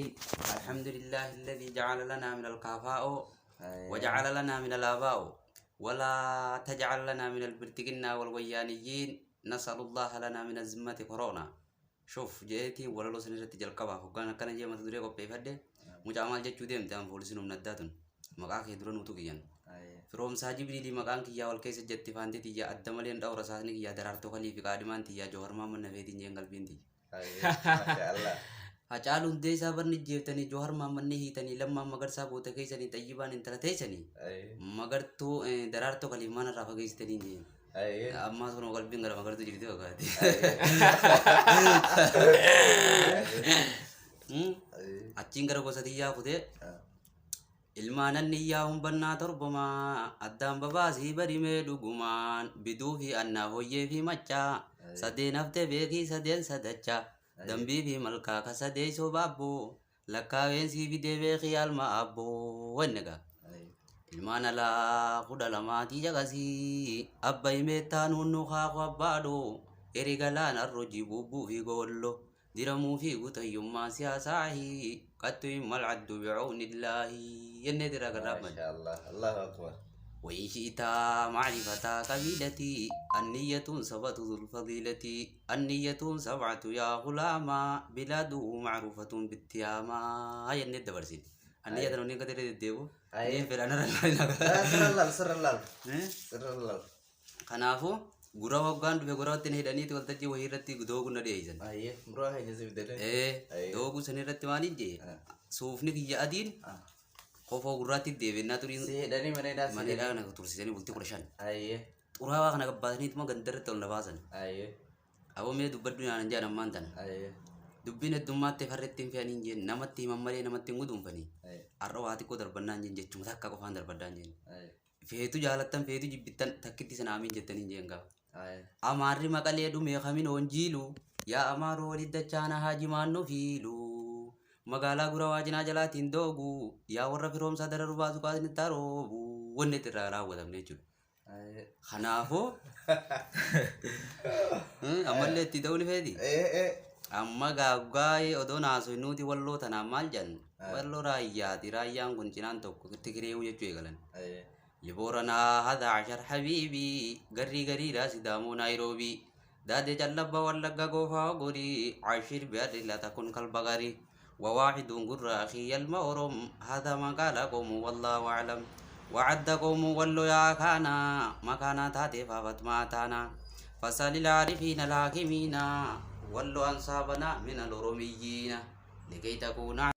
الحمد لله الذي جعل لنا من الكفاء وجعل لنا من الآباء ولا تجعل لنا من البرتقنا والويانيين نسأل الله لنا من أزمة كورونا. شوف جيتي ولا لو سنة jalqaba hoggaan akkana jee mata duree qopheeffadhe mucaa maal jechuu deemte an poolisiin humna addaatun maqaa kee dura nuutu kiyyan Firoomsaa Jibriilii maqaan kiyyaa wal keessa jetti faanti tiyya adda maleen dhawra saasni kiyyaa Daraartuu Kalii fi qaadhimaan tiyyaa Jawar Mahammad Nafeetiin jeen qalbiin tiyya. Hacaaluu Hundeessaa barni jeeftanii Jawar Mahammad ni hiitanii Lammaan Magarsaa goota keessanii Xayyibaan intala teessanii Magartuu Daraartuu Kaliif mana irraa fageessitanii jeen. Ammaa sun qalbiin gara Magartuu jirti fakkaatti. Achiin gara gosa tiyyaa kutee Ilmaan anniyyaa humbannaa torbomaa addaan babaasii barimee dhugumaan biduu fi annaa hoyyee fi maccaa sadeen hafte beekii sadeen sadachaa dambii fi malkaa ka sadeessoo baabboo lakkaaween sii fidee beekii alma aabboo wanni egaa. Ilmaan alaa 12tii caqasii abba himeettaa nuunnu kaaku abbaadhoo eri galaan arrojii buubbuu fi goollo diramuu fi gutayyummaa siyaasaahi qattu immal addu bi'oonillaahi jennee irraa garraabban. Maasha Allah. Allahu Akbar. وإن شئت معرفة قبيلتي النية سبعة ذو الفضيلة النية سبعة يا غلاما بلاده معروفة بالتياما هيا الند برسين النية نونين قدر الديبو نين في الأنا Sirra laal, sirra laal. Sirra laal. Kanaafuu gura hoggaan dhufe gurawatti na hidhaniiti waltajjii wahii irratti dooguu na dhiyeessan. Ayyee, muraa keenya si bidalee. Ee, dooguu san irratti maaliin jee suufni kiyya adiin kofoo gurraatti deebinnaa turiin Si hidhanii mana hidhaa si mana hidhanii. hidhaa kana tursiisanii bultii 15. Ayyee, Xuraawaa kana gabbaasaniituma gandarratti ol na baasan. ayyee, Aboo mee dubbadhu naan jaan ammaan tana. ayyee, Dubbiin heddummaatti farretti hin fe'aniin jeen namatti himan malee namatti hin guduunfanii. ayyee, Har'a waa xiqqoo darbannaan jeen jechuma takka qofaan darbadhaan jeen. ayyee, Feetu jaalattan feetu jibbittan takkitti sana amiin jettaniin jeen gaafa. ayyee. Amaarri Maqalee dhumee kamin hoonjiilu yaa Amaaroo walitti dachaana haajimaan nu fiilu. Magaalaa Gurawaa cinaa jalaatiin doogu yaa warra firoomsaa dararu baasu kaasni taroobu wanni itti irraa raawwatamne jechuudha. Ayyee. Kanaafuu ammallee itti ta'uu ni feeti. Ee, ee. Amma gaaggaa'ee odoo naasofnuuti walloo tanaan maal jenna? Walloo raayyaati. Raayyaan kun cinaan tokko Tigireewu jechuu eegalan. Ayyee. Libooranaa hada ashar habiibii garrii gariidhaa Sidaamoo Naayiroobii daadee callabba wallagga goofaa gorii ashir bi'adhi lata kun kalba garii wawaaxiduun gurra akii yalma orom hada maqaala qomu wallaahu aclam wacadda qomu wallo yaa kaana makaanaa taatee faafat maataana fasalil aarifiina alhaakimiina wallo ansaabana min aloromiyyiina likay takuuna